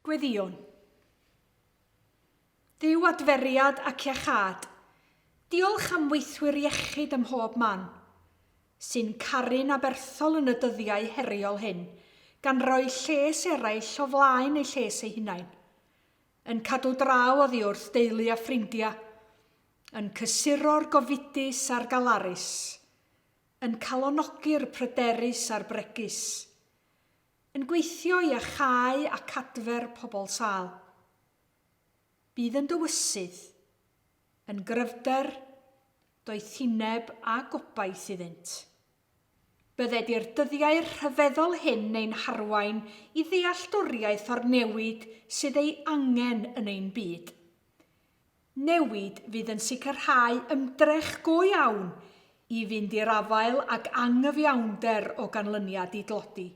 Gweddïwn. Dduw adferiad ac iachâd, diolch am weithwyr iechyd ym mhob man, sy'n caru'n aberthol yn y dyddiau heriol hyn, gan roi lles eraill o flaen eu lles eu hunain, yn cadw draw oddi wrth deulu a ffrindiau, yn cysuro'r gofidus a'r galarus, yn calonogi'r pryderus a'r bregus, Yn gweithio i iacháu ac adfer pobl sâl. Bydd yn dywysydd, yn gryfder, doethineb a gobaith iddynt. Bydded i'r dyddiau rhyfeddol hyn ein harwain i ddealltwriaeth o'r newid sydd ei angen yn ein byd. Newid fydd yn sicrhau ymdrech go iawn i fynd i'r afael ag anghyfiawnder o ganlyniad i dlodi.